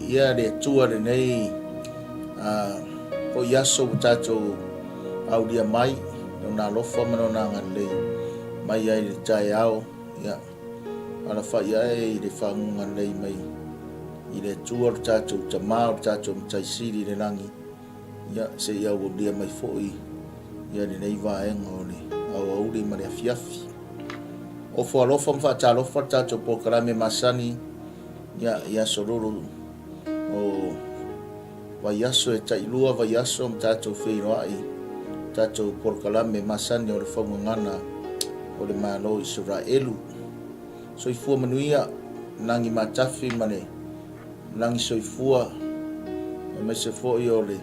Viia le Atua lenei foi aso ua tatou aulia mai Lona alofa ma Lona agalelei mai ai i le taeao, ia, alafai ae i le faguga lelei mai i le Atua lo tatou Tama, o le tatou Matai Sili i le lagi, ia, se i auaulia mai foi ia lenei vaega o le aoauli ma le afiafi. Ofo alofa ma faatalofa le tatou polokalame masani ia, i aso lulu o vaiaso e tailua vaiaso ma tatou feiloai tatou polokalame masani o le faugagana o le Malo Isaraelu. Soifua manuia, lagi matafi ma le lagi soifua, aemaise foi o le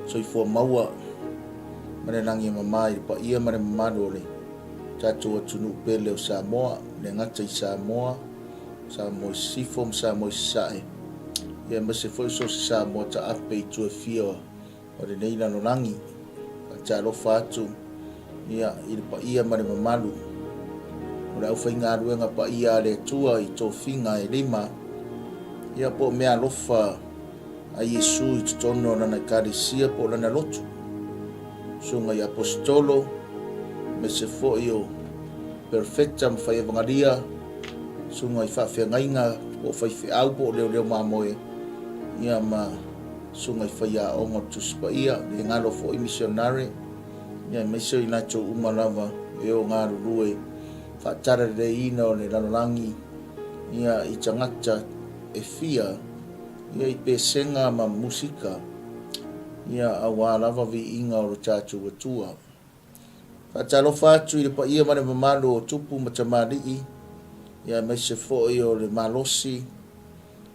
soifua maua ma le lagi e mama i le paia ma le mamalu o le tatou atunuu pele o Samoa, le gata i Samoa, Samoa i Sisifo ma Samoa i Sasae, ia aemaise foi so o se Samoa taape i itu e fia o lenei lalolagi. Faatalofa atu ia i le paia ma le mamalu o le aufaigaluega paia a le Atua i tofiga e lima, ia po o meaalofa a Iesu i totonu o Lana Ekalesia po o Lana lotu, susuga i Aposetolo, aemaise foi o Perofeta ma Faievagalia, susuga i faafeagaiga po o faifeau po o leoleo mamoe, ia ma susuga i faiaoga o le Tusi Paia, le galo foi misionare, ia aemaise o i latou uma lava e o galulue faatalaleiina o le lalolagi ia i tagata e fia ia i pesega ma musika ia auā lava viiga o lo tatou Atua. Faatalofa atu i le paia ma le mamalu o tupu ma tamalii, ia aemaise foi o le malosi,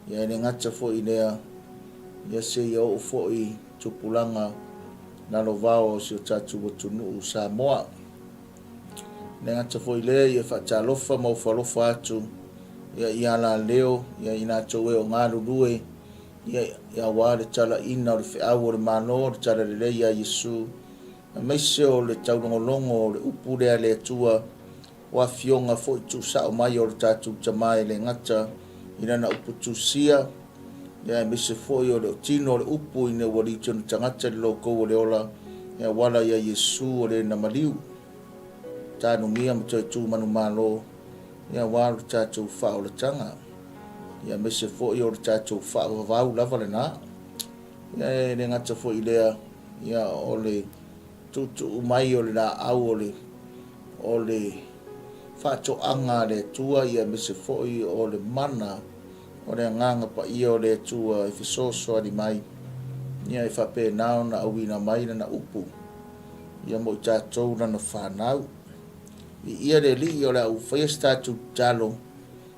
ia e le gata foi i lea, ia seia oo foi i tupulaga lalovaoa o si o tatou atunuu Samoa. E le gata foi i lea, ia faatalofa ma ofo alofa atu ia i alaleo, ia i latou e o galulue, ia aua le talaina o le feau o le Malo, le Talalelei ia Iesu, aemaise o le taulogologo o le upu lea a le Atua, o afioga foi tuusao mai o le tatou Tama e le gata i lana upu tusia, ia aemaise foi o le otino o le upu ina ua liti ona tagata i le lou o le ola e auala ia Iesu o le na maliu, tanugia ma toe tu manumalo, ia aua lo tatou faaolataga, ia aemaise foi o le tatou faavavau lava lena. Ia e le gata foi i lea, ia o le tuutuu mai o le laau o le o le faatoaga a le Atua, ia aemaise foi o le mana o le Agaga Paia o le Atua e fesoasoani mai, ia e faapena ona auina mai Lana upu, ia mo i tatou Lana fanau. Viia le Alii, o le a ou faia se tatou tatalo,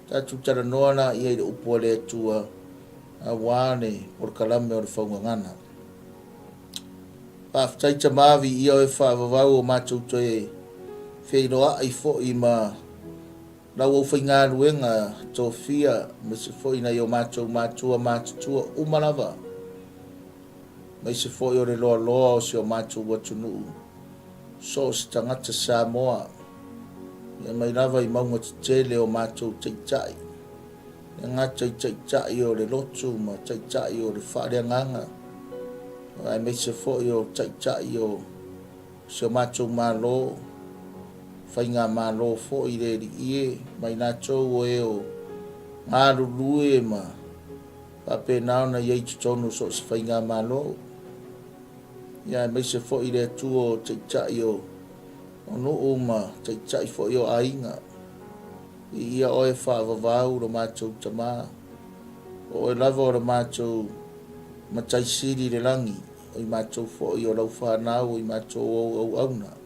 tatou talanoa laia i le upu a le Atua, aua le polokalame o le faugagana. Faafetai Tama, viia oe faavavau o matou toe feiloai foi ma lau aufaigaluega tofia, aemaise foi nai o matou matua matutua uma lava, aemaise foi o le loaloa o si o matou atunuu, so o se tagata Samoa, ia mai lava i mauga tetele o matou taitai, E gata i taitai o le lotu ma taitai o le faaleagaga, aemaise foi o taitai o si o matou Malo, faigamalo foi le Alii e, ma i latou o e o galulue ma faapena ona i ai i totonu o so o se faigamalo. Ia aemaise foi le Atua o taitai o nuu ma taitai foi o aiga. Viia oe faavavau lo matou Tama, o oe lava o le matou Matai Sili i le lagi, o i matou foi o lau fanau, o i matou o ou auauna.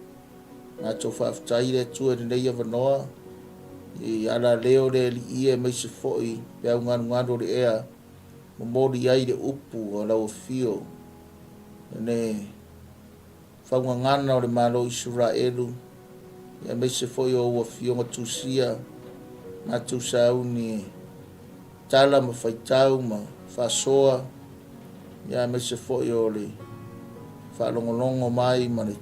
Matou faafetai i le Atua i lenei avanoa, i alaleo le Alii aemaise foi peau galugalu o le ea, momoli ai le upu a lau afio, le faugagana o le Malo o Isaraelu, aemaise foi o ou afioga tusia, matou sauni e tala ma faitau ma faasoa, aemaise foi o le faalogologo mai ma le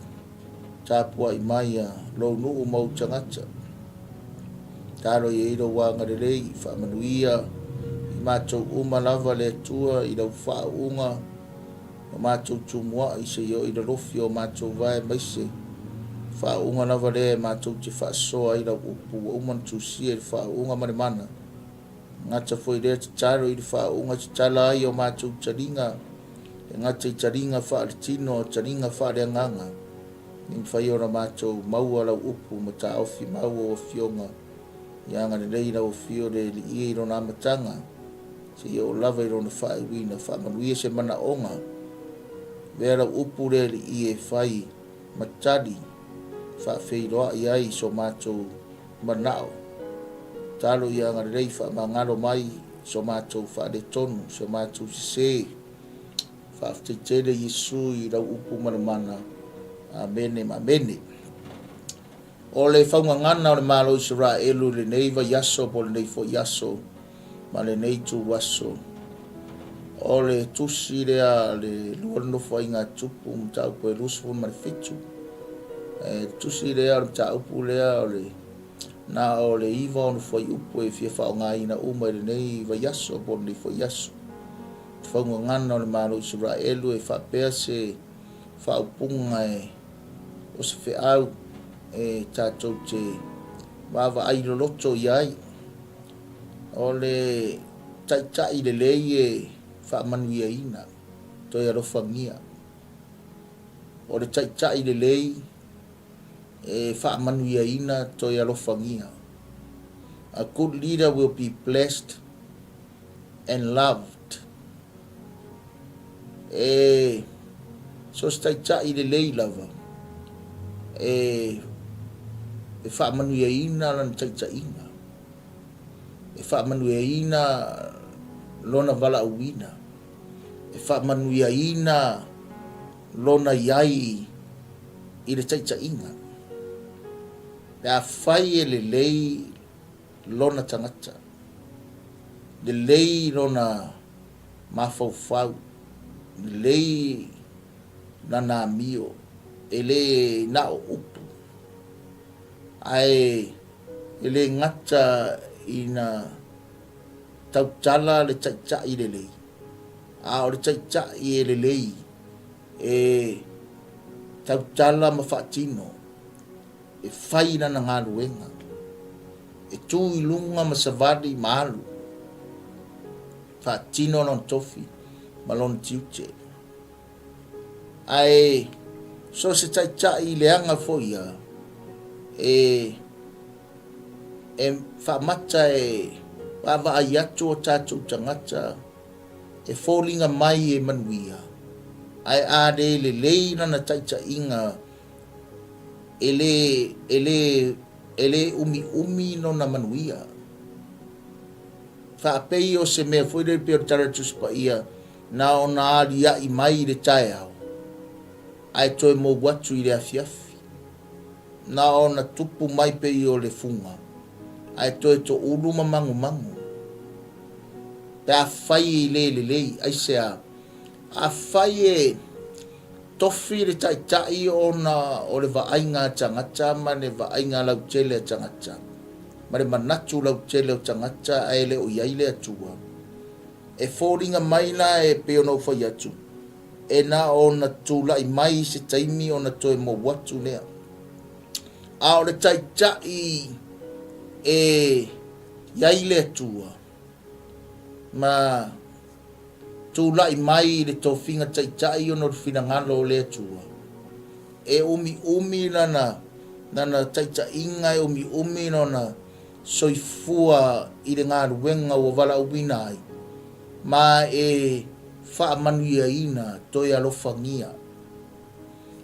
tapuai mai a lou nuu ma ou tagata. Talo i ai lou agalelei, faamanuia i I matou uma lava le Atua i lau faauuga ma matou tumuai seia oo i le alofi o matou vae aemaise faauuga lava lea e matou te faasoa ai lau upu ua uma ona tusia i le faauuga ma le mana. Gata foi lea tatalo i le faauuga e tatala ai o matou taliga, e gata i taliga faaletino a o taliga faaleagaga, ina ia mafai ona matou maua lau upu ma taofi mau ou afioga. Ia agalelei lau Afio le Alii i lona amataga seia oo lava i lona faaiuina. Faamanuia se manaoga. Avea lau upu le Alii e fai ma tali, faafeiloai ai so matou manao. Tatalo ia agalelei faamagalo mai so matou faaletonu, so matou sese. Faafetai tele Iesu i lau upu ma le mana. Amene ma amene. O le faugagana o le Malo o Isaraelu i lenei vaiaso po o lenei foi aso ma lenei ituaso, o le tusi lea a le lua le Nofoaiga a Tupu mataupu e 27. E le tusi lea o le mataupu lea o le na o le iva ona fuaiupu e fia faaaogaina uma i lenei vaiaso po o lenei foi aso. Faugagana o le Malo o Isaraelu e faapea se faaupuga e o se feau e tatou te vaavaai loloto i ai. O le taitai lelei e faamanuiaina, toe alofagia. O le taitai lelei e faamanuiaina, toe alofagia. A good leader will be blessed and loved. E so se taitai lelei lava e e faamanuiaina lana taitaiga, e faamanuiaina lona valaauina, e faamanuiaina lona i ai i le taitaiga. Pe afai e lelei lona tagata, lelei lona mafaufau, lelei lana amio, e le na o upu, ae e le gata ina tautala le taitai lelei, a o le taitai e lelei e tautala ma faatino. E fai lana galuega, e tu i luga ma savali ma alu, faatino lona tofi ma lona tiute. Ae so se taitai leaga foi ia, e, e faamata e vaavaai atu o tatou tagata e foliga mai e manuia, ae a le lelei lana taitaiga E le, e le, e le umiumi lona manuia. Faapei o se mea foi lele pei o le Tala o le Tusi Paia, na ona aliaʻi mai i le taeao, ae toe mou atu i le afiafi. Na ona tupu mai pei o le fuga, ae toe toulu ma magumagu. Pe afai e le lelei, aisea? Afai e tofi le taitai ona o le vaaiga a tagata ma le vaaiga lautele a tagata, ma le manatu lautele o tagata ae le o i ai le Atua, e foliga mai la e pei ona ou fai atu, e na ona tulai mai i se taimi ona toe mou atu lea. A o le taitai e i ai le Atua, ma tulai mai i le tofiga taitai ona o le finagalo o le Atua, e umiumi lana, lana taitaiga, e umiumi lona soifua i le galuega ua valaauina ai, ma e faamanuiaina toe alofagia.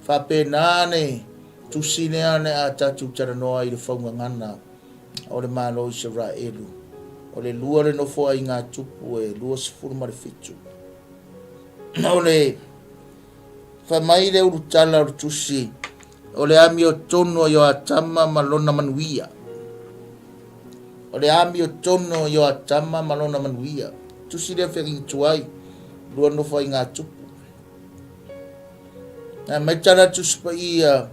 Faapena le tusi lea o le a tatou talanoa ai i le faugagana o le Malo o Isaraelu, o le lua le nofoaiga a Tupu e 27. O le fai mai le ulutala o le tusi, o le amiotonu o Ioatama ma lona manuia. O le amiotonu o Ioatama ma lona manuia. Tusi lea feagaiga tuai, lua nofoaiga a Tupu. Na mai tala tusi paia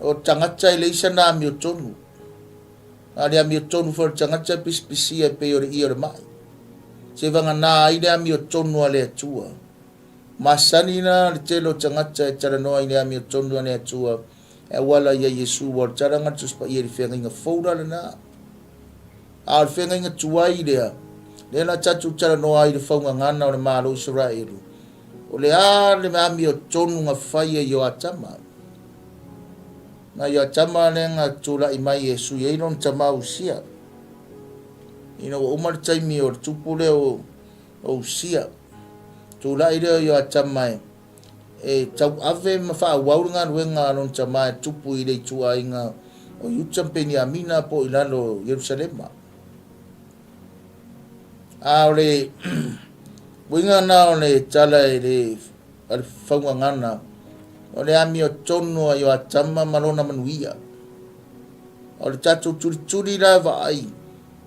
o tagata e leai sana amiotonu. A o le amiotonu foi o le tagata e pisipisia e pei o le ie o le mai. Seivagana ai le amiotonu a le Atua. Masani la le tele o tagata e talanoa i le amiotonu a le Atua e auala ia Iesu, ua o le tala na Tusi Paia i le Feagaiga Fou la lena. A o le feagaiga tuai lea, lea la tatou talanoa ai i le faugagana o le Malo o Isaraelu, o le a le amiotonu na faia i Ioatama? Na Ioatama lea na tulai mai e sui ai lona tama o Usia. Ina ua uma le taimi o le tupu lea o Usia, tulai lea o Ioatama e e tauave ma faaauau le galuega a lona tama e tupu i le ituaiga o Iuta ma Peniamina po o i lalo o Ierusalema. A o le uiga na o le tala i le a le faugagana, o le amiotonu a Ioatama ma lona manuia. O le tatou tulituli la vaai,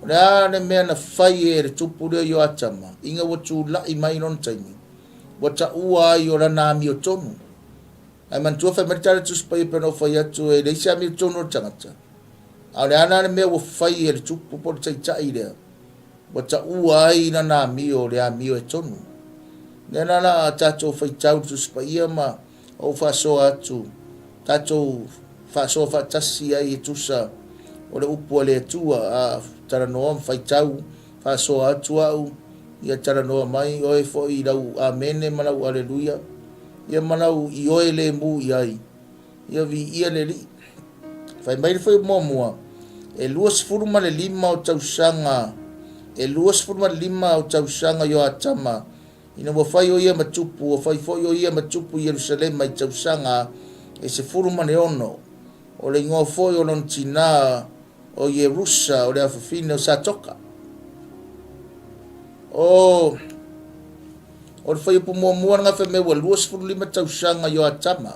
o le a le mea na fai e le tupu lea o Ioatama ina ua tulai mai lona taimi, ua taua ai o lana amiotonu. Ae manatua fai mai le Tala Tusi Paia pei ona ou fai atu e leai se amiotonu o le tagata. A o le a la le mea ua fai e le tupu po o le taitai lea, ua taua ai lana amio o le amio e tonu. Lea la la a tatou faitau le Tusi Paia ma ou faasoa atu, tatou faasoa faatasi ai e tusa o le upu a le Atua, a talanoa ma faitau Faasoa atu au, ia talanoa mai oe foi i lau Amene ma lau Aleluia, ia ma lau Ioe lemu i ai, ia viia le Alii. Fai mai le fuaiupu muamua, e 25 o tausaga, e 25 o tausaga Ioatama, ina ua fai o ia ma tupu, ua fai foi o ia ma tupu i Ierusalema i tausaga e 16. O le igoa foi o lona tinā o Ierusa, o le afafine o Satoka. O, o le fuaiupu muamua lena fai mai ua 25 tausaga Ioatama.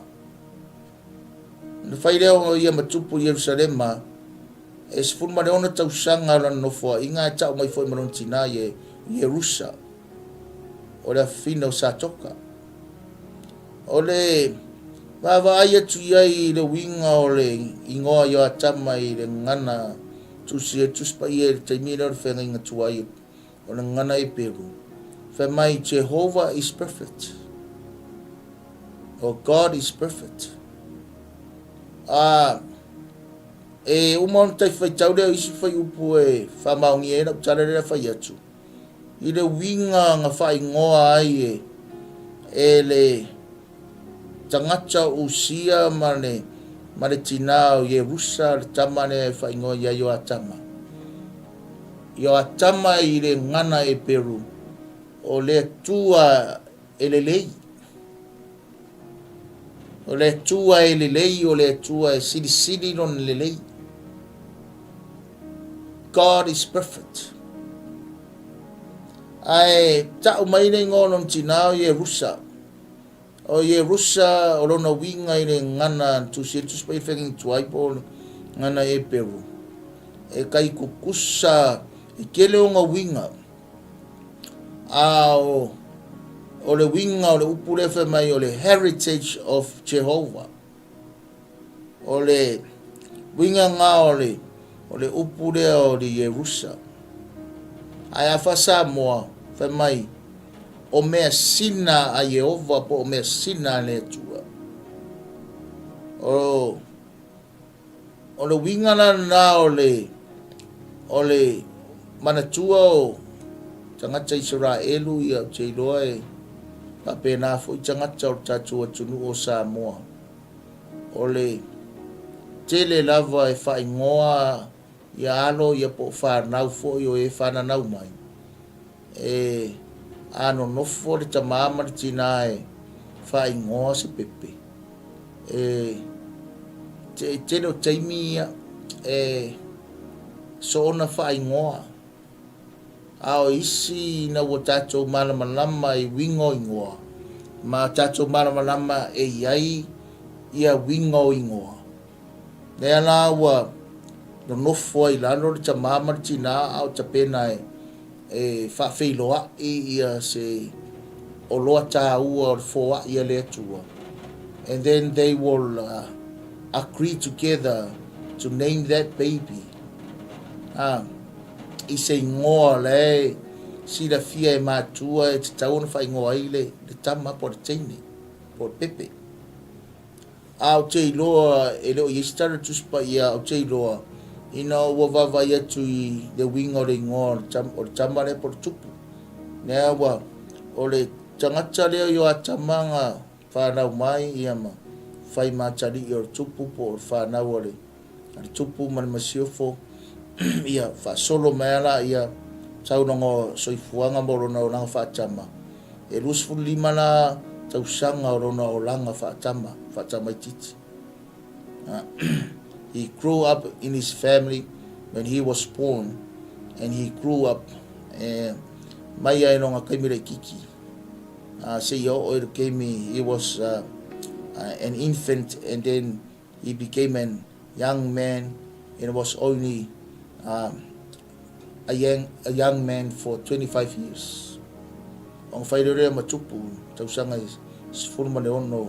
Na fai lea o ia ma tupu i Ierusalema, e 16 tausaga o lana nofoaiga ae tau mai foi ma lona tinā i Ierusa, o le afafine o Satoka. O le vaavaai atu i ai i le uiga o le igoa Ioatama i le gagana tusi e Tusi Paia i le taimi lea o le feagaiga tuai o le gagana Eperu, fai mai, Jehovah is perfect, or God is perfect. A e uma ona tai faitau lea o isi fuaiupu e faamaonia ai lau tala lea fai atu, i le uiga na faaigoa ai e le tagata o Usia ma le, ma le tinā o Ierusa, le tama lea e faaigoa ia Ioatama. Ioatama i le gagana Eperu, o le Atua e lelei. O le Atua e lelei, o le Atua e silisili lona lelei. God is perfect. Ae tau mai le igoa o lona tinā o Ierusa. O Ierusa o lona uiga i le gagana tusi e Tusi Paia Feagaiga Tuai po o le gagana Eperu. E kai kukusa e tele ona uiga. A o, o le uiga o le upu lea fai mai o le heritage of Jehovah. O le uiga na o le, o le upu lea o le Ierusa. Ae a faa-Samoa, fai mai, o measina a Ieova po o measina a le Atua. O, O le uiga la lena o le, o le manatua o tagata Isaraelu, ia, ou te iloa e faapena foi tagata o le tatou atunuu o Samoa. O le tele lava e faaigoa ia alo ia po o fanau foi o e fananau mai, e a nonofo le tamā ma le tinā e faaigoa se pepe, E te tele o taimi ia e soona faaigoa, a o isi ina ua tatou malamalama i uiga o igoa, ma tatou malamalama e i ai ia uiga o igoa, lea la ua nonofo ai i lalo le tamā ma le tinā a o tapena e e faafeiloai ia se oloa taua o le foai a le Atua, and then they will agree together to name that baby, a, i se igoa la e silafia e matua e tatau ona faaigoa ai le tama po o le teine po o le pepe. A ou te iloa e le o i ai se tala i le Tusi Paia, ou te iloa ina ua vaavaai atu i le uiga o le igoa o le tama lea po o le tupu. Lea ua, o le tagata lea o Atama na fanau mai ia ma fai ma atalii o le tupu po o le fanau a le a le tupu ma le masiofo, ia faasolo mai lava laia sau lona soifuaga ma lona olaga faatama. E 25 la tausaga o lona olaga faatama, faatamaitiiti. He grew up in his family when he was born and he grew up eh, mai ai lona taimi laitiiti. Seia oo i le taimi he was an infant and then He became an young man and was only a young, a young man for 25 years. Ona whai rere ma tupu, tausaga i 16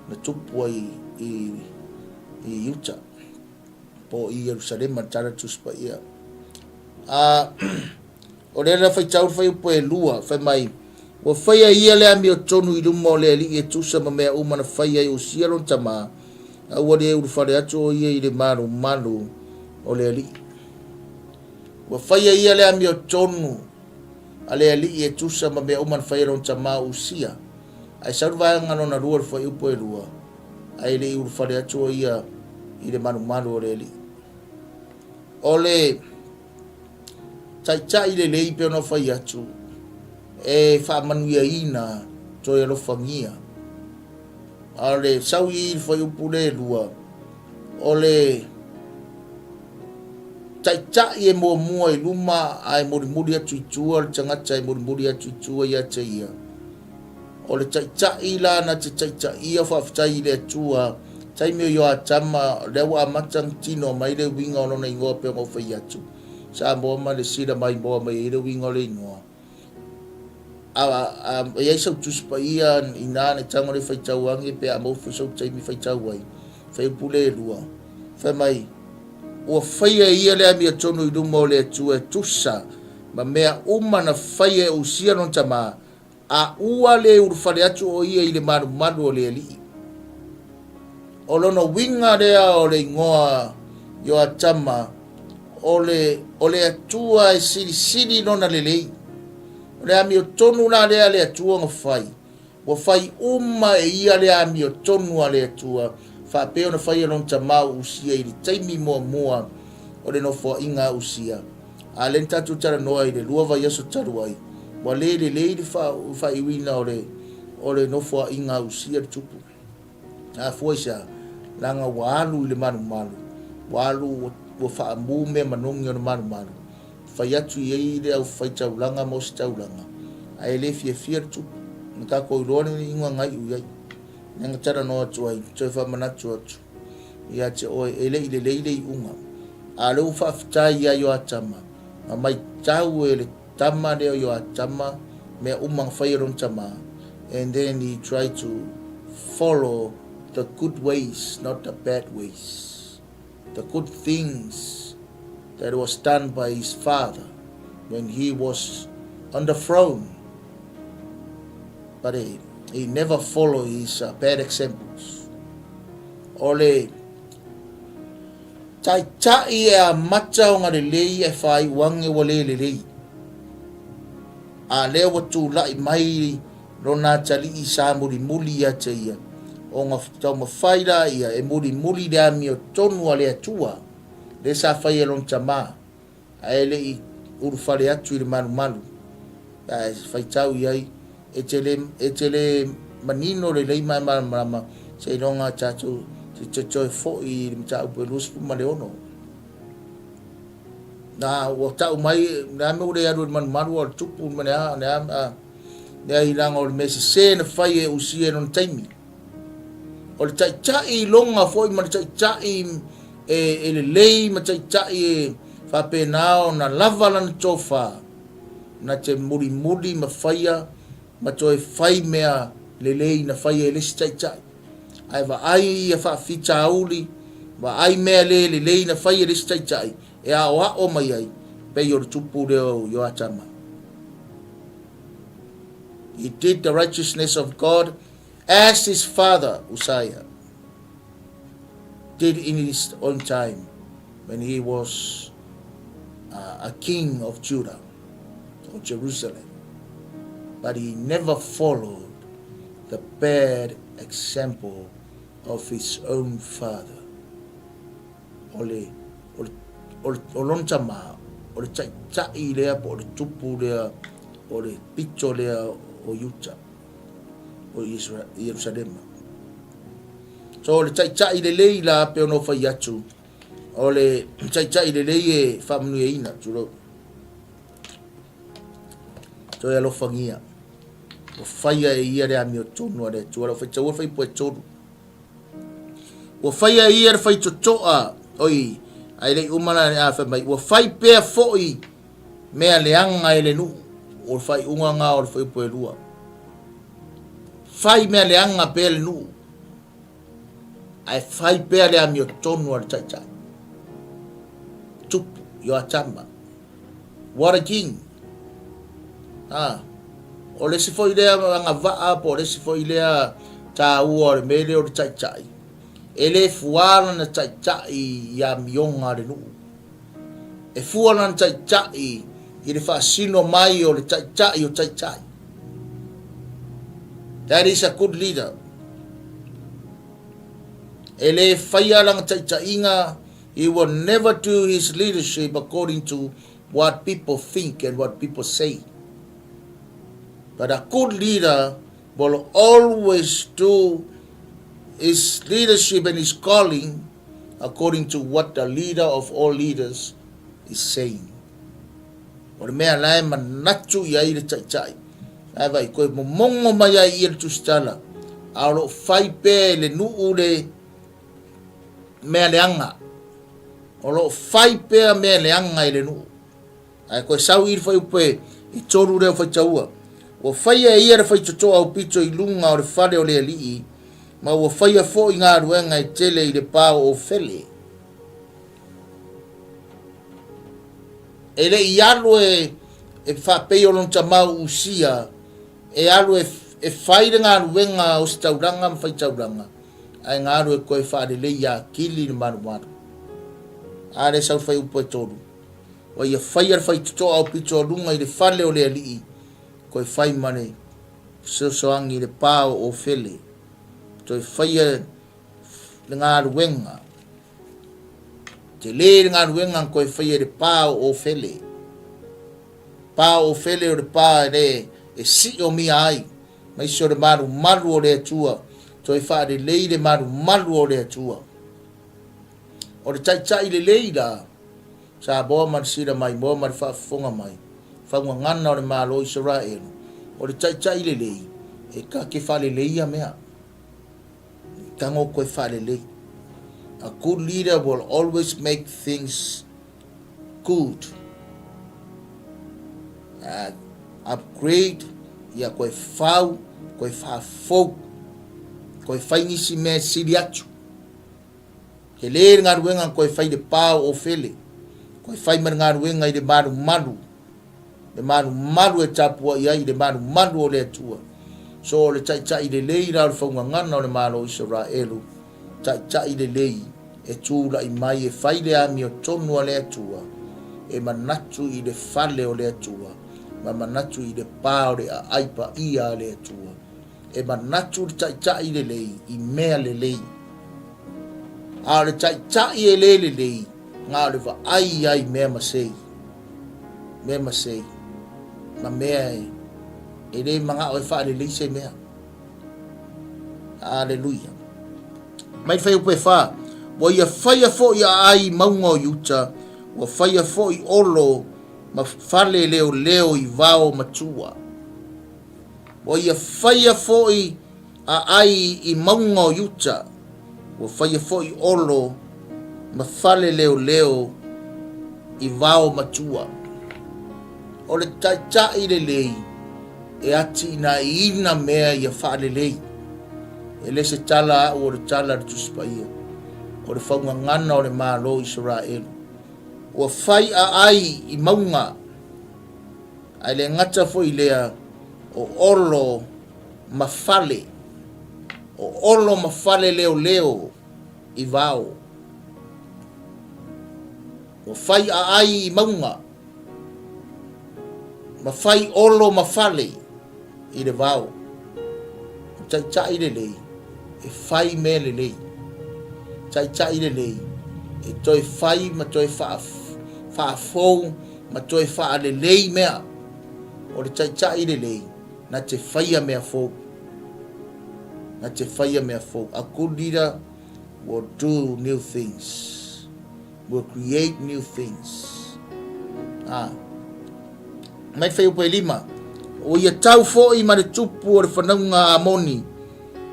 na tupu ai i, i Utah, po i Yerusalema, tara tuspa ia. A, O le ala faitau fuaiupu e lua, fai mai, Ua faia ia le amiotonu i luma o le Alii e tusa ma mea uma na faia e Usia lona tama, a ua le ulufale atu o ia i le malumalu o le Alii. Ua faia ia le amiotonu a le Alii e tusa ma mea uma na faia e lona tama o Usia. Ae sau le vaega lona lua o le fuaiupu e lua, ae le i ulufale atu o ia i le malumalu o le Alii. O le Taitai lelei pei ona fai atu, e faamanuiaina toe alofagia. A o le sau i le fuaiupu le lua, o le taitai e muamua i luma ae mulimuli atu i tua le tagata e mulimuli atu i tua ia te ia. O le taitai la na te taitaia, faafetai i le Atua, taimi o Ioatama, lea ua amata ona tino mai le uiga o lona igoa pei ona ou fai atu, Samoa ma le sila maimoa mai ai le uiga o le igoa. A, a, e i ai sau Tusi Paia inā ne tago le faitau age pe a maua foi sou taimi faitau ai, fuaiupu le lua, fai mai, Ua faia e ia le amiotonu i luma o le Atua e tusa ma mea uma na faia e Usia lona tama, A ua le ulufale atu o ia i le malumalu o le Alii. O lona uiga lea o le igoa Ioatama, o le, o le Atua e silisili lona lelei. O le amiotonu la lea a le Atua na fai, ua fai uma e ia le amiotonu a le Atua, faapea ona faia lona tama o Usia i le taimi muamua o le nofoaiga a Usia. A lea na tatou talanoa i le lua vaiaso talu ai, ua le lelei le faaiuina o le, o le nofoaiga a Usia le tupu. A fua i se a? Leaga ua alu i le malumalu, ua alu ua faamu mea manogi o le malumalu, fai atu i ai le aufaitaulaga ma ositaulaga, ae le fiafia le tupu. Na tatou iloa le iuga na iu i ai. Lea na talanoa atu ai, toe faamanatu atu ia te oe, e le i lelei le iuga. A o lea ua faafetai ia Ioatama, na maitau e le tama lea o Ioatama mea uma na fai e lona tama, and then he tried to follow the good ways, not the bad ways. The good things that was done by his father when he was on the throne. But he, he never follow his bad examples. O le taitai e amata ona lelei e faaiu ane ua le lelei. A lea ua tula'i mai lona atalii sa mulimuli ia te ia, ona taumafai laia e mulimuli le amiotonu a le Atua, lea sa faia e lona tama, ae le i ulufale atu i le malumalu, pe a e faitau i ai, e te le, e te le manino lelei ma e malamalama, seiloga tatou te toe foi i le mataupu e 26. Na, ua tau mai, le a mea ua le alu i le malumalu a o le tupu ma le a, le a, a, leai leaga o le mea sese na fai e Usia i lona taimi. O le taitai iloga foi ma le taitai e, e lelei ma taitai e faapena ona lava lana tofa, na te mulimuli ma faia ma toe fai mea lelei na faia e le isi taitai. Ae vaai ia faafitauli, vaai mea le lelei na fai e le isi taitai e aoao mai ai, pei o le tupu lea o Ioatama. He did the righteousness of God as his father Uzziah did in his own time when he was uh, a king of Judah or Jerusalem. But he never followed the bad example of his own father. O le, o le, o le, o lona tama, o le taʻitaʻi lea po o le tupu lea, o le pito lea o Iuta, o Ierusalema. So o le taʻitaʻi lelei la pe ono fai atu, o le taʻitaʻi lelei e faamanuiaina, tulou. Toe alofagia. Ua faia e ia le amiotonu a le Atua. Lau faitaua le faipoe tolu. Ua faia e ia le faitotoa, oi, ae le i uma la a fai mai, ua fai pea foi mea leaga e le nuu. O le faaiuga nga o le fuaiupu e lua. Fai mea leaga pea le nuu, ae fai pea le amiotonu a le taitai. Tupu, Ioatama. What a king! Ah, o le isi foi lea agavaa po o le isi foi lea taua o le mea lea o le taitai, e le fua lana taitai i amioga a le nuu. E fua lana taitai i le faasino mai o le taitai o taitai. That is a good leader. E le faia lana taitaiga He will never do his leadership according to what people think and what people say. But a good leader will always do his leadership and his calling according to what the leader of all leaders is saying. O le mea la e manatu i ai le taitai. Ae vai, koe momongo mai ai ia le tusitala, a o loo fai pea e le nuu le mea leaga. O lo o fai pea mea leaga i le nuu. Ae koe sau i le fuaiupu e tolu lea o faitaua. Ua faia e ia le faitotoa aupito i luga o le fale o le alii, ma ua faia foi galuega e tele i le pa o Ofele. E le i alu e, e faapei o lona tamau Usia, e alu e, e fai le galuega o se taulaga ma faitaulaga, ae galu e koe faalelei ia kili le malumalu. A le sau faiupu e tolu. Ua ia faia le faitotoa aupito a luga i le fale o le alii, koe fai ma le fesoasoani i le pa o Ofele. Toe faia le galuega. Tele le galuega na koe faia i le pa o Ofele. Pa o Ofele o le pa e le e siomia ai Maise o le malumalu o le Atua, toe faalelei le malumalu o le Atua. O le taitai lelei la, Samoa ma le sila maimoa ma le faafofoga mai, faugagana o le Malo o Isaraelu, o le taitai lelei, e ka ke faaleleia mea. E tago koe faalelei. A good leader will always make things good. Uh, upgrade, ia koe fau, koe whafou, koe whai nisi mea sili atu. Ke lē le galuega koe whai le pā o Ofele, koe whai ma le galuega i le malumalu, le malumalu e tapuai ai i le malumalu o le Atua. So o le taitai lelei la o le faugagana o le Malo o Isaraelu, taitai lelei e tulai mai e fai le amiotonu a le Atua, e manatu i le fale o le Atua, ma manatu i le pa o le aai paia a le Atua. E manatu le taitai lelei i mea lelei. A o le taitai e le lelei, na o le vaai ai mea masei. Mea masei. Ma mea e, e le manao e faalelei se mea. Aleluia. Mai fuaiupu e fa, ua ia faia foi aai i mauga o Iuta, ua faia foi olo ma fale leoleo i vao matua. Ua ia faia foi aai i mauga o Iuta, ua faia foi olo ma fale leoleo i vao matua. O le taitai lelei e atiʻinaʻiina mea ia faalelei. E le se tala aʻu o le tala a le Tusi Paia, o le faugagana o le Malo o Isaraelu. Ua fai aai i mauga, ae le gata foi i lea, O Olo ma Fale. O Olo ma Fale leoleo i vao. Ua fai aai i mauga. Ma fai olo ma fale i le vao. O taitai lelei e fai mea lelei. Taitai lelei e toe fai ma toe faafou ma toe faalelei mea. O le taitai lelei na te faia mea fou. Na te faia mea fou. A good leader will do new things. Will create new things. Ah. Mai fuaiupu e lima. Ua ia tau foi ma le tupu o le fanauga a Amoni,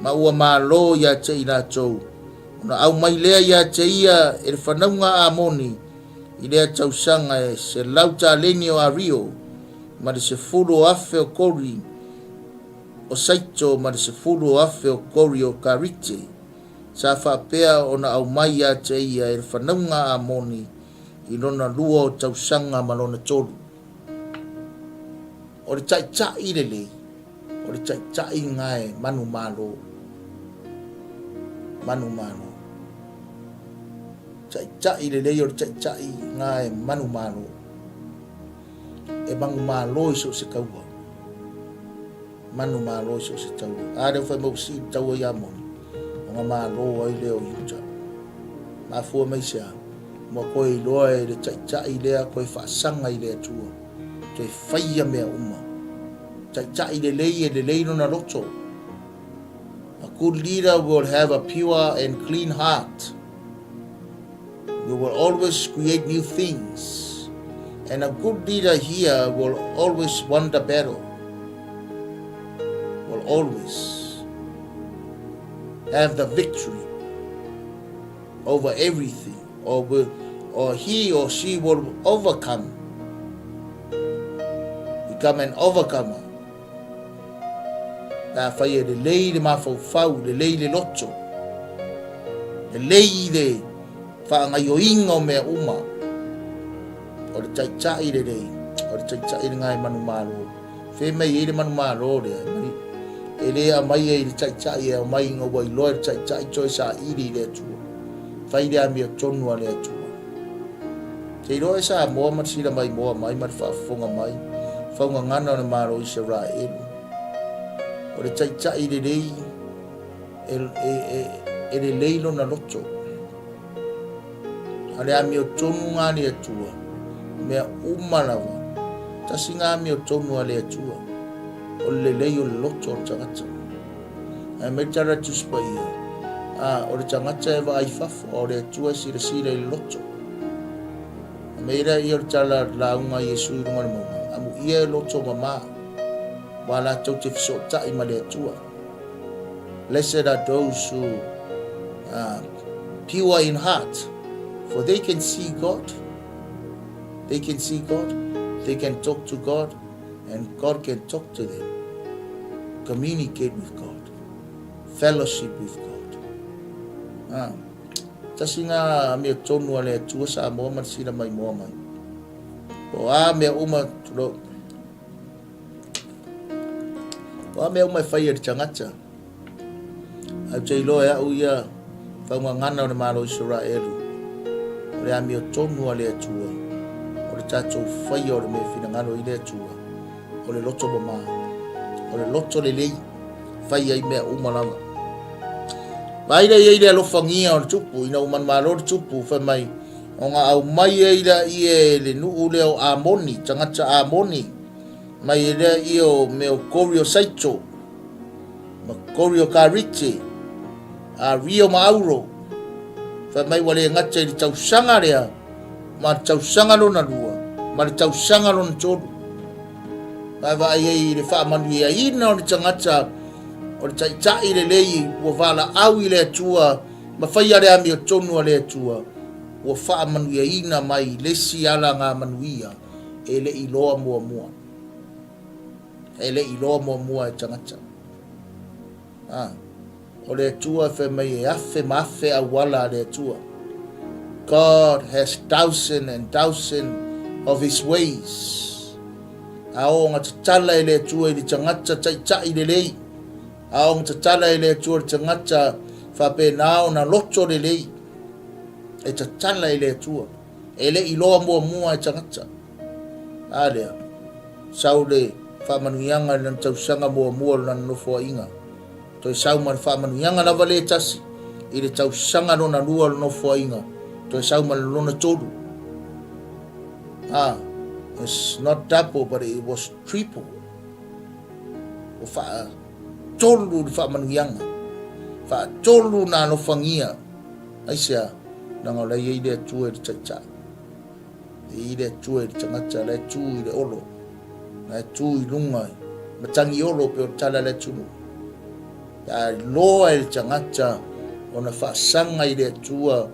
ma ua malo ia te i latou. Ona aumai lea ia te ia e le fanauga a Amoni i lea tausaga e 100 taleni o Ario, ma le 10,000 o kori o Saito ma le 10,000 o kori o Karite. Sa faapea ona aumai ia te ia e le fanauga a Amoni i lona lua o tausaga ma lona tolu. O le taitai lelei, o le taitai lena e manumalo. Manumalo. Taitai lelei o le taitai lena e manumalo. E manumalo i so o se taua. Manumalo i so o se taua. A lea ua fai mai ua sii le taua i Amoni, ona malo ai lea o Iuta. Mafua mai se a? Ua toe iloa e le taitai lea toe faasaga i le Atua, toe faia mea uma. Taitai lelei e lelei lona loto. A good leader will have a pure and clean heart. We will always create new things. And a good leader here will always won the battle. Will always have the victory over everything. Or, will, or he or she will overcome. Become an overcomer. Pe afai e lelei le mafaufau, lelei le loto, lelei le faagaioiga o mea uma, o le taitai lelei, o le taitai lena e manumalo. Fe mai ai le manumalo lea, e le aumaia i le taitai, e aumai ina ua iloa e le taitai toe saili i le Atua. Fai le amiotonu a le Atua. Te iloa e Samoa ma le sila maimoa mai ma le faafofoga mai, faugagana o le Malo o Isaraelu. O le taitai lelei, e, e, e, e lelei lona loto. A le amiotonu ngā le Atua, mea uma lava, tasi ngā amiotonu a le Atua, o le lelei o le loto o le tagata. Ae mai tala le Tusi Paia, a, o le tagata e vaai fafo, a o le Atua e silasila i le loto. A mei lea ia o le tala lauga a Iesu i luga o le mauga, amuia e loto mamā, aua latou te fesootai ma le Atua. Blessed are those who are pure in heart, for they can see God. They can see God, they can talk to God, and God can talk to them. Communicate with God. Fellowship with God. Ah. Tasi ngā mea tonu a le Atua Samoa ma le sila mai moa mai. O a mea uma, tulou. O a mea uma e fai e le tagata. Ae ou te iloa e au ia faugagana o le Malo o Isaraelu, o le amiotonu a le Atua, o le tatou faia o le mea e finagalo i le Atua, o le loto mama, o le loto lelei, fai ai mea uma lava. Vaai lea i ai le alofagia o le tupu, ina ua manumalo le tupu, fai mai, ona aumai ai lea e le nuu lea o Amoni, tagata Amoni, mai e lea ia o mea o Kori o Saito, ma Kori o Karite, a Rio ma Auro, fai mai ua le gata i le tausaga lea, ma le tausaga lona lua, ma le tausaga lona tolu. Vaavaai ai i le faamanuiaina o le tagata o le taitai lelei ua valaau i le Atua ma faia le amiotonu a le Atua, ua faamanuiaina mai le isi alagamanuia e le i loa muamua. E le i loa muamua e tagata. Ah, o le Atua e fai mai e afe ma afe auala a le Atua. God has thousand and thousand of his ways. A oo ona tatala e le Atua i le tagata taitai lelei, a oo ona tatala e le Atua i le tagata faapena ona loto lelei, e tatala e le Atua. E le i loa muamua e tagata. A lea, sau le faamanuiaga i lona tausaga muamua o lona nofoaiga. Toe sau ma le faamanuiaga lava le tasi i le tausaga lona lua o le nofoaiga, toe sau ma le lona tolu. Ah, it's not double but it was triple. Ua faatolu le faamanuiaga, faatolu na alofagia. Aisea? Leaga o la e i ai le Atua i le Taitai. E i ai le Atua i le tagata, la e tu i le olo, la e tu i luga, matagi olo pei o le tala a le atunuu. Pe a iloa e le tagata ona faasaga i le Atua,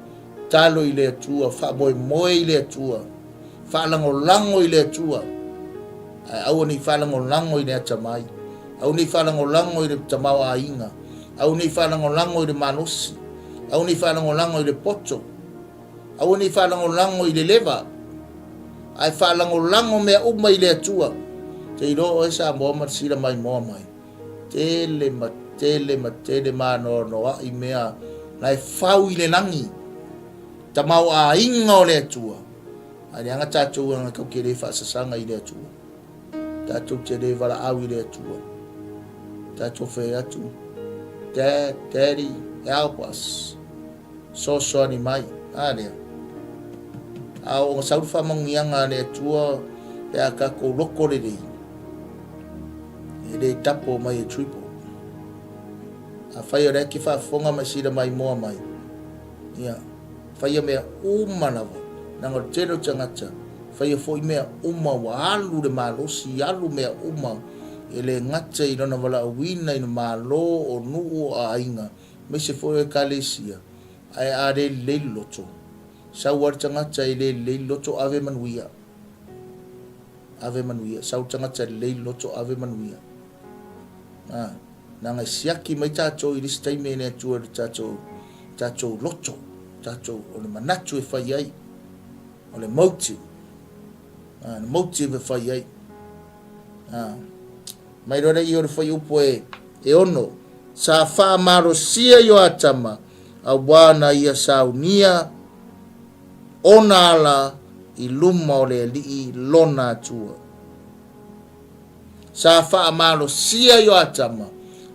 talo i le Atua, faamoemoe i le Atua, faalagolago i le Atua, ae aua ne i faalagolago i le atamai, aua ne i faalagolago i le tamaoaiga, aua ne i faalagolago i le malosi, aua ne i faalagolago i le poto, Aua ne i faalagolago i le leva, ae faalagolago mea uma i le Atua. Te iloa oe Samoa ma le sila maimoa mai. Tele ma tele ma tele maanoanoa'i mea la e fau i le lagi, tamaoaiga o le Atua. Ae leaga tatou aga tatou te le faasasaga i le Atua. Tatou te le valaau i le Atua. Tatou fai atu, Dad, Daddy, help us. Soasoani mai. A lea. A oo ina sau le faamanuiaga a le Atua pe a tatou loto lelei, e le double mai e triple. Afai o lea e te faafofoga ma e sila maimoa mai, ia, faia mea uma lava, leaga o le tele o tagata, faia foi mea uma ua alu le malosi, alu mea uma, e le gata i lona valaauina i le Malo, o nuu, o aiga, aemaise foi o Ekalesia, ae a le lelei le loto, sau lava le tagata e le lelei le loto ave manuia. Ave manuia. Sau le tagata e lelei le loto ave manuia. A, leaga e siaki mai tatou i le isi taimi e le Atua i le tatou, tatou loto, tatou, o le manatu e fai ai, o le motive. A, le motive e fai ai. A, mai loa lea i o le fuaiupu e, e ono, sa faamalosia Ioatama auā na ia saunia ona ala i luma o le Alii lona Atua. Sa faamalosia Ioatama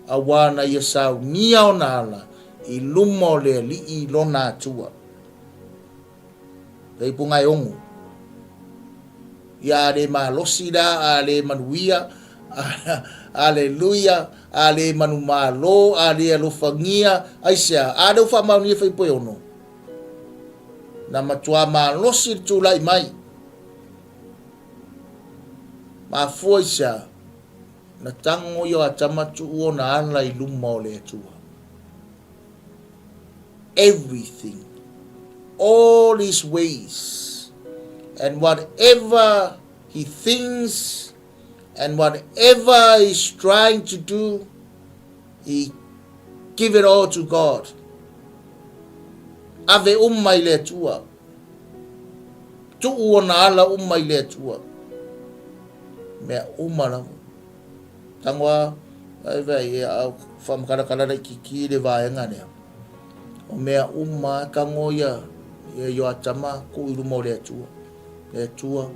auā na ia saunia ona ala i luma o le Alii lona Atua. Lei punga e ogo. Ia a le malosi la, a le manuia, aleluia, a le manumalo, a le alofagia, aisea? A lea ua faamaonia fuaiupu e ono. Na matua malosi le tulai mai. Mafua aisea? Na tago ia o Atama tuu ona ala i luma o le Atua. Everything, all his ways, and whatever he thinks and whatever he's trying to do, he give it all to God. Ave uma i le Atua. Tuu ona ala uma i le Atua. Mea uma lava. Tango a, ai vai e au whamakalakala laititi le vaega lea. O mea uma tango ia ia Ioatama tuu i luma o le Atua. Le Atua,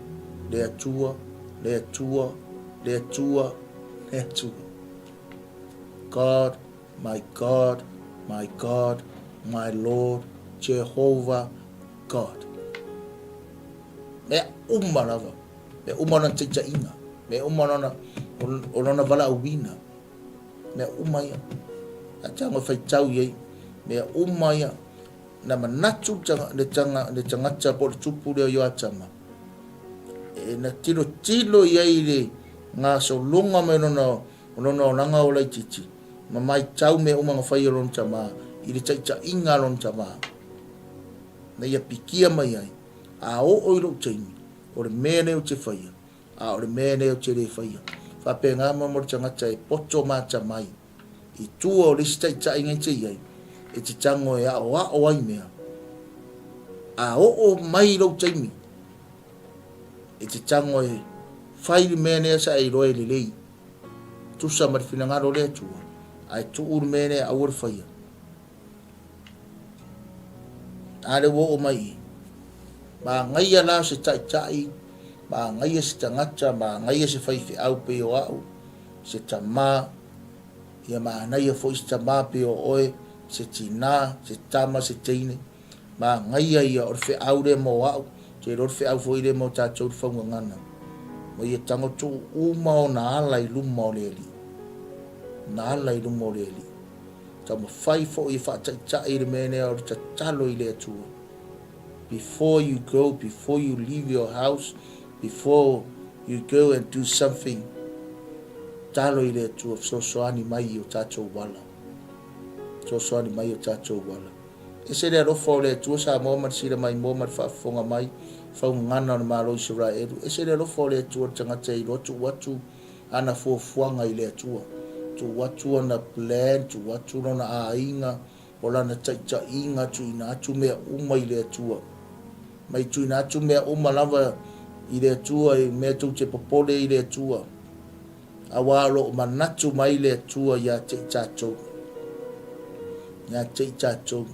le Atua, le Atua, le Atua, le Atua. God, my God, my God, my Lord, Jehovah God. Mea uma lava. Mea uma lona taitaiga. Mea uma lona, o lona valaauina. Mea uma ia. A tago e faitau i ai. Mea uma ia. Na manatu le tagata po o le tupu lea o Ioatama, e na tilotilo i ai le gasologa mai lona, o lona olaga o laitiiti, ma maitau mea uma na fai e lona tama, i le taitaiga a lona tama, na ia pikia mai ai, a oo i lou taimi, o le mea lea ou te faia, a o le mea lea ou te le faia. Faapena mo le tagata e poto ma atamai i tua o le isi taitaiga e te i ai, e te tago e aoao ai mea, a oo mai lou taimi, e te tago e Fai le mea lea sa e iloa e lelei, tusa ma le finagalo o le Atua, ae tuu le mea lea aua le faia. A lea ua oo mai i. Magaia la se taitai, magaia se tagata, magaia se faifeau pei o au, se tamā, ia manaia foi se tamā pei o oe, se tinā, se tama, se teine. Manaia ia o le feau lea mo au, te iloa le feau foi lea mo tatou le faugagana. Ma ia tago tuu uma ona ala i luma o le Alii. Na ala i luma o le Alii. Taumafai foi e faataitai le mea lea o le tatalo i le Atua. Before you go, before you leave your house, before you go and do something, talo i le Atua fesoasoani mai i o tatou ala. Fesoasoani mai i o tatou ala. Ese le alofa o le Atua Samoa ma le sila maimoa ma le faafofoga mai, faugagana o le Malo o Isaraelu. Ese le alofa o le Atua le tagata e iloa tuu atu ana fuafuaga i le Atua. Tuu atu ana plan, tuu atu lona aiga, o lana taitaiga, tuuina atu mea uma i le Atua. Mai tuuina atu mea uma lava i le Atua, i mea tou te popole i le Atua. Aua o lo o manatu mai le Atua ia te i tatou. Ia te i tatou.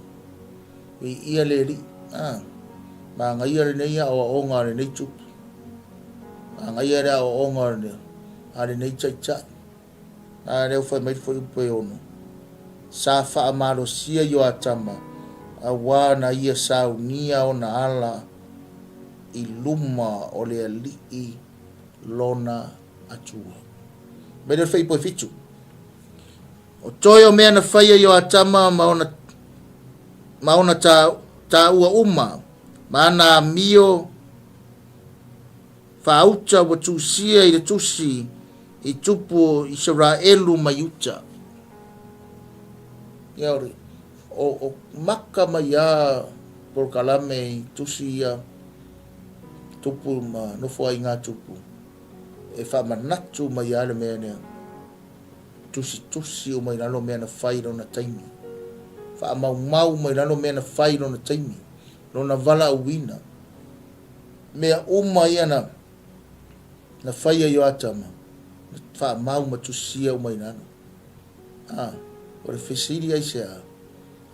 Viia le Alii. Ah, magaia lenei aoaoga a lenei tupu. Magaia le aoaoga a lenei taitai. A lea ua fai mai le fuaiupu e ono. Sa faamalosia Ioatama, auā na ia saunia ona ala i luma o le Alii lona Atua. Mai lea o le fuaiupu e fitu. O toe o mea na faia Ioatama ma ona, ma ona ta, taua uma, ma ana amio faauta ua tusia i le tusi i tupu o Isaraelu ma Iuta. Ia o, o, o maka mai a polokalame i tusi ia tupu ma nofo ai ngā tupu e faamanatu mai a le mea lea. Tusitusi uma i lalo mea na fai lona taimi. Faamaumau uma i lalo mea na fai lona taimi. Lona valaauina. Mea uma ia na na faia i Atama, na faamau ma tusisia uma i lalo. A, o le fesili aisea,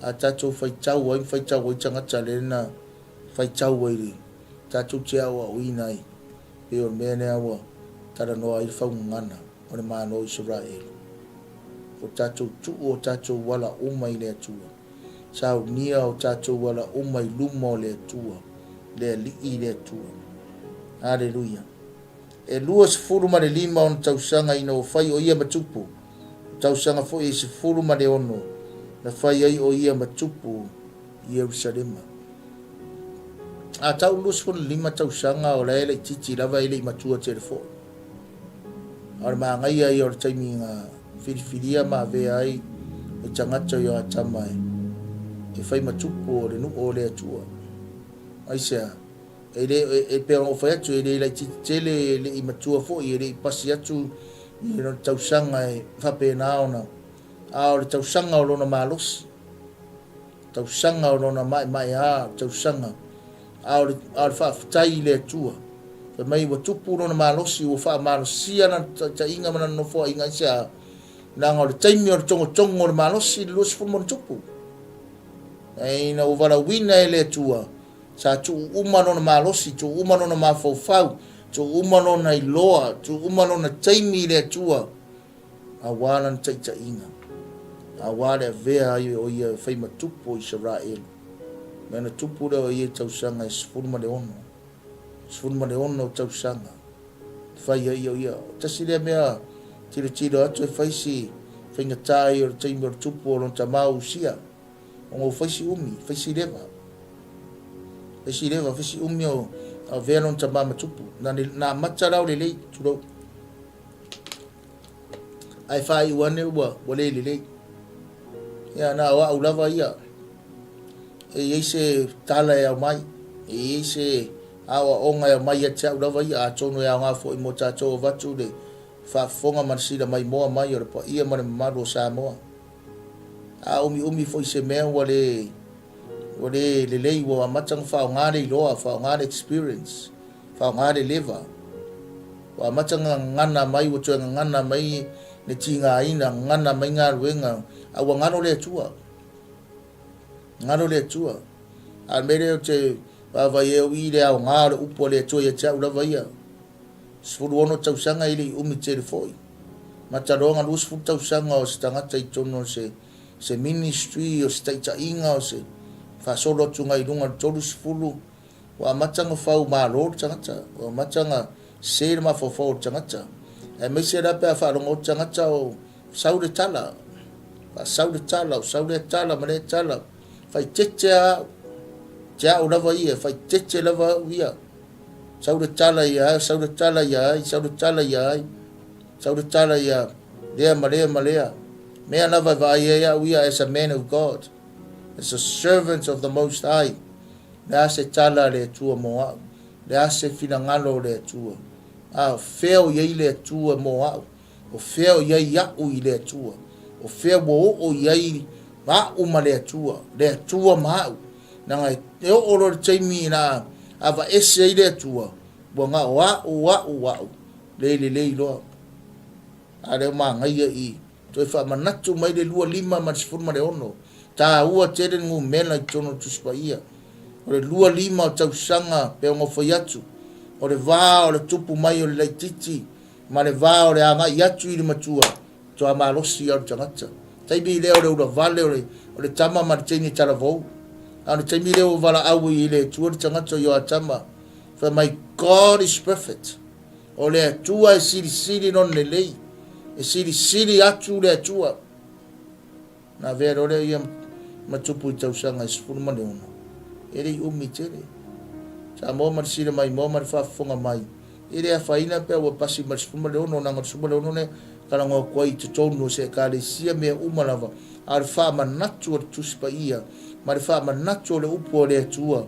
a tatou faitau ai ma faitau ai tagata lea na faitau ai le tatou te aoaoina ai, pei o le mea lea ua talanoa ai le faugagana o le Malo o Isaraelu. O tatou tuu o tatou ala uma i le Atua. Saunia o tatou ala uma i luma o le Atua, le Alii le Atua. Aleluia. E 25 ona tausaga ina ua fai o ia ma tupu, o tausaga foi e 16 na fai ai o ia ma tupu i Ierusalema. A tau 25 tausaga o la e laitiiti lava e le i matua tele foi. A o le manaia ia o le taimi na filifilia ma avea ai le tagata o Atama e fai ma tupu o le nuu o le Atua. Aisea? E le, e, e pei ona ou fai atu, e le laitiiti tele, e le i matua foi, e le i pasi atu i lona tausaga e faapena ona, a o le tausaga o lona malosi, tausaga o lona maemaea, tausaga, a o le, a o le faafetai i le Atua. Fai mai ua tupu lona malosi, ua faamalosia lana taitaiga ma lana nofoaiga, aisea? Leaga o le taimi o le togotogo o le malosi, le 20 ma ona tupu. Ina ua valaauina e le Atua, sa tuu uma lona malosi, tuu uma lona mafaufau, tuu uma lona iloa, tuu uma lona taimi i le Atua, aua lana taitaiga, aua le avea ai o ia e fai ma tupu o Isaraelu. Mea na tupu lea o ia i tausaga e 16, 16 tausaga, fai ai o ia. Tasi lea mea tilotilo atu e fai si faigata ia o le taimi o le tupu o lona tama o Usia. Ona ua fai si umi, fai si leva. Fai si leva, fai si umi o avea lona tama ma tupu. Na, na amata la o lelei, tulou. Ae faaiu ane ua, ua le lelei. Ia, na o au lava ia. E i ai se tala e aumai, e i ai se aoaoga e aumai ia te au lava ia, atonu e aoga foi mo tatou avatu le faafofoga ma le sila maimoa mai o le paia ma le mamalu o Samoa. A umiumi foi se mea ua le ua le lelei, ua amata ona faaaoga le iloa, faaaoga le experience, faaaoga le leva. Ua amata gagana mai, ua toe gagana mai le tigaina, gagana mai galuega, a ua galo le Atua. Galo le Atua. A o le mea lea ou te vaavaai ai au i le aoga o le upu a le Atua ia te au lava ia. 16 tausaga e le i umi tele foi. Mataloa 20 tausaga o se tagata i totonu o se se ministry, o se taitaiga, o se faasolo atu ngai luga le 30, ua amata ona fau malo le tagata, ua amata ona sese le mafaufau o le tagata. Aemaise la pe a faalogo le tagata o sau le tala, faasau le tala, o sau lea tala ma lea tala, faitete lava au, te au lava ia, faitete lava au ia. Sau le tala ia ai, sau le tala ia ai, sau le tala ia ai, sau le tala ia lea ma lea ma lea. Mea lava e vaai ai au ia as a man of God, as a servant of the Most High. Le a se tala a le Atua mo au, le a se finagalo o le Atua. A o fea o i ai le Atua mo au, o fea o i ai au i le Atua, o fea ua oo i ai au ma le Atua, le Atua ma au. Leaga e oo loa le taimi ina aveese ai le Atua, ua na o au, au, au, le lelei loa. A lea ua manaia i toe faamanatu mai le 25 ma le 16. Taua tele le numera i totonu o le Tusi Paia. O le 25 o tausaga pei ona fai atu, o le va o le tupu mai o le laitiiti ma le va o le agai atu i le matua, Toa malosi ia o le tagata. Taimi lea o le ulavale o le, o le tama ma le teine talavou. A o le taimi lea ua valaau i le Atua le tagata o Atama. Fai mai, God is perfect. O le Atua e silisili lona lelei. E silisili atu le Atua. Na avea loa lea ia ma tupu i tausaga e 16. E le i umi tele. Samoa ma le sila mai moa ma le faafofoga mai. E le afaina pe ua pasi ma le 16, leaga o le 16 lea talanoa atu ai i totonu o se Ekalesia mea uma lava, a o le faamanatu o le Tusi Paia ma le faamanatu o le upu a le Atua.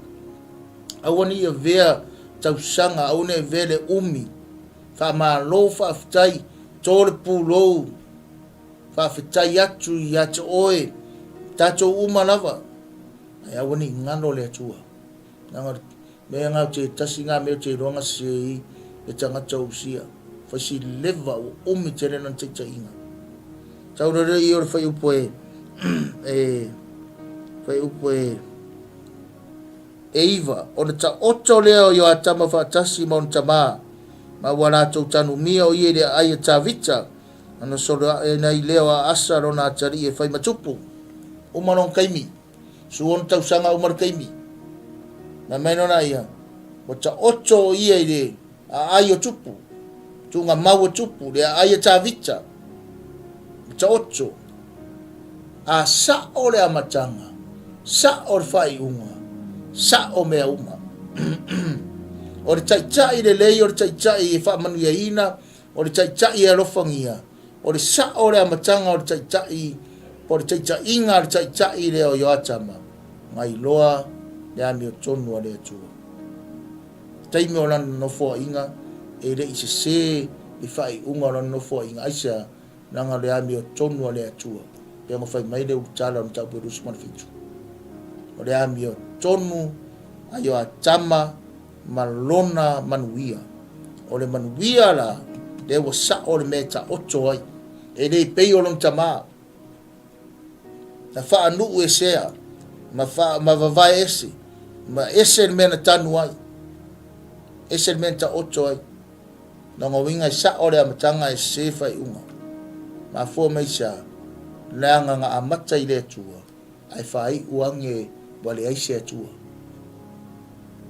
Aua ne i avea tausaga, aua ne i avea le umi. Faamalo faafetai, to le pulou, faafetai atu ia te oe, tatou uma lava, ae aua ne i galo le Atua. Leaga o le mea lena ou te, tasi lena mea ou te iloa na sese ai le tagata o Usia. Fai si leva ua umi tele lana taitaiga. Tau lea ia o le fuaiupu e, e, fuaiupu e, e iva, ona taoto lea o Ioatama faatasi ma ona tama, ma ua latou tanumia o ia i le aai a Tavita, ona solo ae ai lea o Aasa lona atalii e fai ma tupu. Uma lona taimi. 16 tausaga uma le taimi. Fai mai lona ia, ua taoto o ia i le aai o tupu, tuugamau o tupu, le aai a Tavita. Ua taoto. A sao le amataga, sao le faaiuga, sao mea uma. O le taitai lelei, o le taitai e faamanuiaina, o le taitai e alofagia, O le sao o le amataga o le taitai, po o le taitaiga a le taitai lea o Ioatama, na iloa le amiotonu a le Atua. I taimi o lana nofoaiga, e le i sese le faaiuga o lana nofoaiga. Aisea? Leaga o le amiotonu a le Atua, pei ona fai mai le ulutala o le Mataupu e 27. O le amiotonu a Ioatama ma lona manuia. O le manuia la, lea ua sao le mea e taoto ai, e le pei o lona tama, na faanuu esea, ma, fa, ma vavae ese, ma ese le mea na tanu ai, ese le mea na taoto ai. Lona uiga e sao le amataga e sese faaiuga. Mafua mai sa, leaga na amata i le Atua, ae faaiu age ua leai se Atua.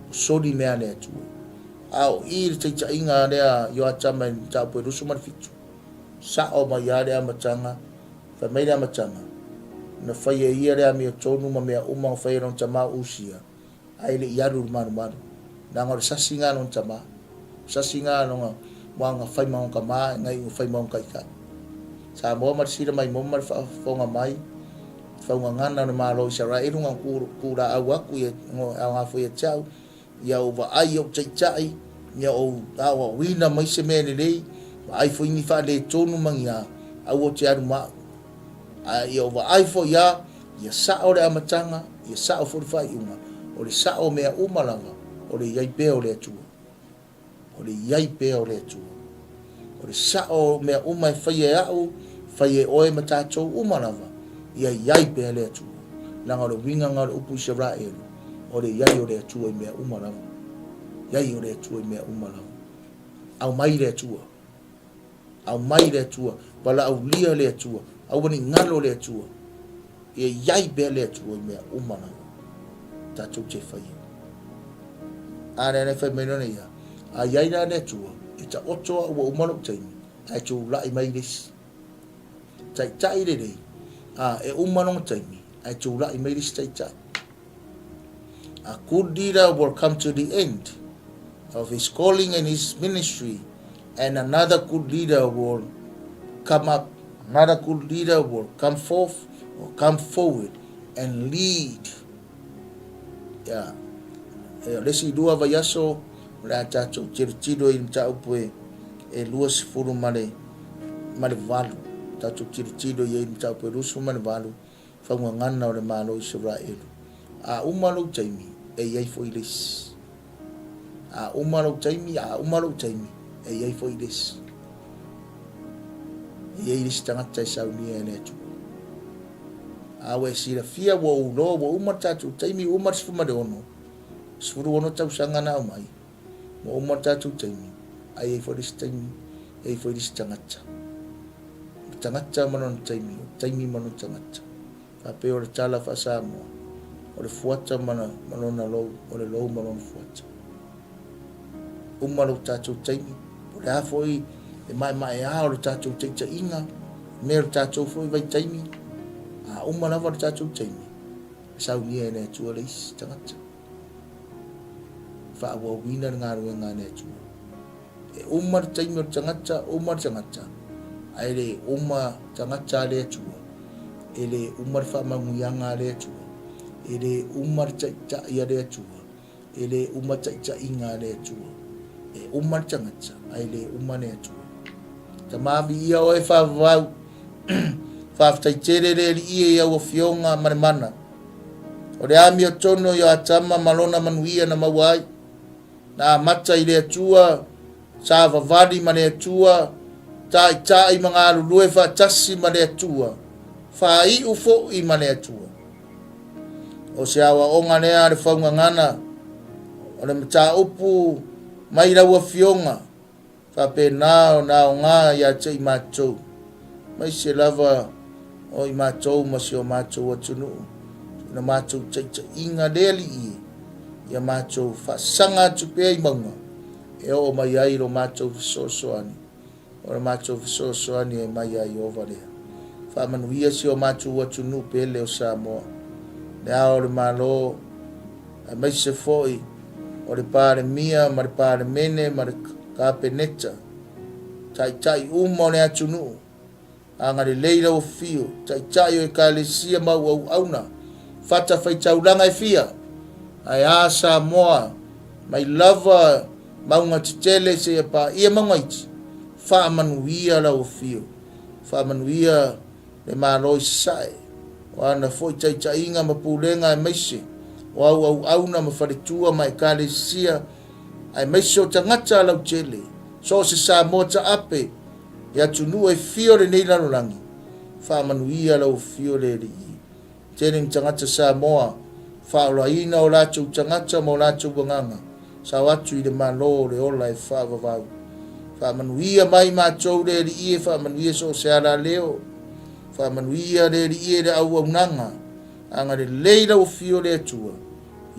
Ua soli mea a le Atua. A o i le taitaiga lea Ioatama i le mataupu e 27, sao mai lava le amataga, fai mai le amataga, na fai e ia le amiotonu ma mea uma na fai e lona tama o Usia, ae le i alu i le malumalu, leaga o le sasi lena a lona tama, o le sasi lena a lona aua na fai ma lona tama na iu ina fai ma lona taitai. Samoa ma le sila maimoa ma le faafofoga mai, faugagana o le Malo o Isaraelu na tu laau atu ia aoga foi ia te au, ia ou vaai i ou taitai, ia ou aoaoina mai se mea lelei, vaai foi ni faaletonu ma ni a, aua ou te alu ma au. Ae ia ou vaai foi a, ia sao le amataga, ia sao foi le faaiuga, o le sao o mea uma lava, o le i ai pea o le Atua. O le i ai pea o le Atua. O le sa'o o mea uma e faia e a'u, fai e oe ma tatou uma lava, ia i ai pea le Atua. Leaga o le uiga na o le upu Isaraelu, o le i ai o le Atua i mea uma lava. I ai o le Atua i mea uma lava. Aumai le Atua. Aumai le Atua. Valaaulia le Atua. Aua ne i galo le Atua. Ia i ai pea le Atua i mea uma lava tatou te faia. A lea na fai mai lona ia, a i ai la le Atua, e taoto au ua uma lou taimi, ae tulai mai le isi. Taitai lelei, a e uma lona taimi, ae tulai mai le isi taitai. A good leader will come to the end of his calling and his ministry, and another good leader will come up, another good leader will come forth or come forward and lead. Yeah. E, o le isi lua vaiaso, o le a tatou tilotilo i le mataupu e, e 28 ma le, ma le valu. Tatou tilotilo i ai le mataupu e 28, faugagana o le Malo o Isaraelu. A uma lou taimi, e i ai foi le isi. A uma lou taimi, a uma lou taimi, e i ai foi le isi. E i ai le isi tagata e saunia e le Atua. A ua e silafia, ua ou iloa, ua uma le tatou taimi, ua uma le 16, 16 tausaga na aumai, ua uma le tatou taimi, ae i ai foi le isi taimi, e i ai foi le isi tagata. O le tagata ma lona taimi, o le taimi ma lona tagata. Faapea o le tala faa-Samoa, o le fuata ma, ma lona lou, o le lou ma lona fuata. Uma lo tatou taimi, o le a foi le maemaea o le tatou taitaiga, mea o le tatou foi vaitaimi, a uma lava le tatou taimi, e saunia e le Atua le isi tagata. Faaauauina le galuega a le Atua. E uma le taimi o le tagata, uma le tagata, ae le uma tagata a le Atua. E le uma le faamanuiaga a le Atua. E le uma le taitai a le Atua. E le uma taitaiga a le Atua. E uma le tagata, ae le uma le Atua. Tama viia oe faavavau. Faafetai tele le Alii e i au afioga ma le mana. O le amiotonu i o Atama ma lona manuia na maua ai. Na amata i le Atua, savavali ma le Atua, taitai ma galulue faatasi ma le Atua, faaiu foi ma le Atua. O se aoaoga lea a le faugagana, o le mataupu mai lau Afioga, Faapena ona aoga ia te i matou, aemaise lava o i matou ma si o matou atunuu, i la matou taitaiga le Alii e, ia matou faasaga atu pea i mauga e oo mai ai lo matou fesoasoani, o le matou fesoasoani e mai ia Ieova lea. Faamanuia si o matou atunuu pele o Samoa, le Ao o le Malo, aemaise foi o le Palemia ma le Palemene ma le Kapeneta, taitai uma o le atunuu, agalelei lau afio, taitai o Ekalesia ma au auauna, fatafaitaulaga e fia, ae a Samoa, mai lava mauga tetele seia paia mauga iti, faamanuia lau afio, faamanuia le Malo i Sasae, o ana foi taitaiga ma pulega aemaise o au auauna ma faletua ma ekalesia aemaise o tagata lautele, so o se Samoa taape i atunuu e fia o lenei lalolagi, faamanuia lau afio le Alii. Tele ni tagata Samoa faaolaina o latou tagata ma o latou agaga, sao atu i le Malo o le ola e faavavau. Faamanuia mai matou le Alii e faamanuia so o se alaleo. Faamanuia le Alii e le auaunaga, agalelei lau afio le Atua,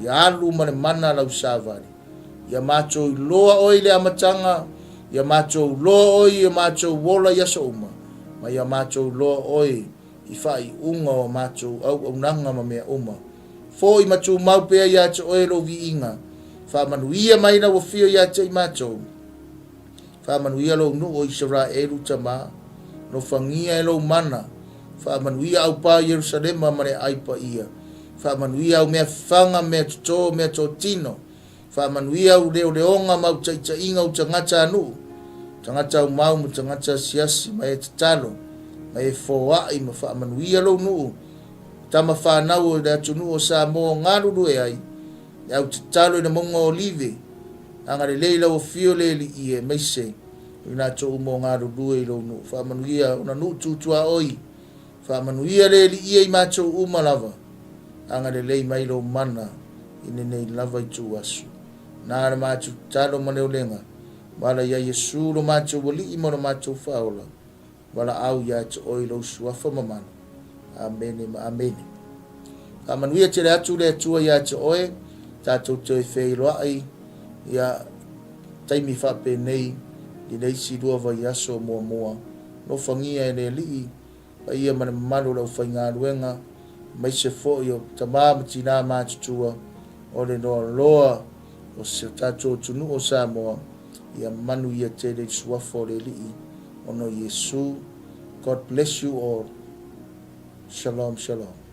ia alu ma le mana lau savali. Ia matou iloa oe i le amataga, ia matou iloa oe i o matou ola i aso uma, ma ia matou iloa oe i faaiuga o matou auaunaga ma mea uma. Foi ma tumau pea ia te oe lou viiga. Faamanuia mai lau afio ia te i matou. Faamanuia lou nuu o Isaraelu, Tama. Alofagia e lou mana. Faamanuia au pā o Ierusalema ma le aai paia. Faamanuia au mea faga, mea totō, mea totino. Faamanuia au leoleoga ma au taitaiga o tagata a nuu, tagata aumau ma tagata asiasi, ma e tatalo, ma e foai ma faamanuia lou nuu, tama fanau o le atunuu o Samoa o galulue ai, le au tatalo i le mauga o Olive, agalelei lau afio le Alii aemaise. I latou uma o galulue i lou nuu, faamanuia ona nuu tu tuaoi, faamanuia le Alii i matou uma lava, agalelei mai lou mana i lenei lava ituaso. Na le matou tatalo ma le olega, ua ala ia Iesu lo matou Alii ma lo matou Faaola, valaau ia te oe i lou Suafa mamalu. Amene ma amene. Faamanuia tele atu le Atua ia te oe, tatou toe feiloai ia taimi faapenei i le isi lua vaiaso muamua. Alofagia e le Alii paia ma le mamalu o le aufaigaluega, aemaise foi o tama ma tina matutua o le loaloa o si o tatou atunuu o Samoa, ia manuia tele i le suafa o le Alii ona o Iesu. God bless you all. Shalom, shalom.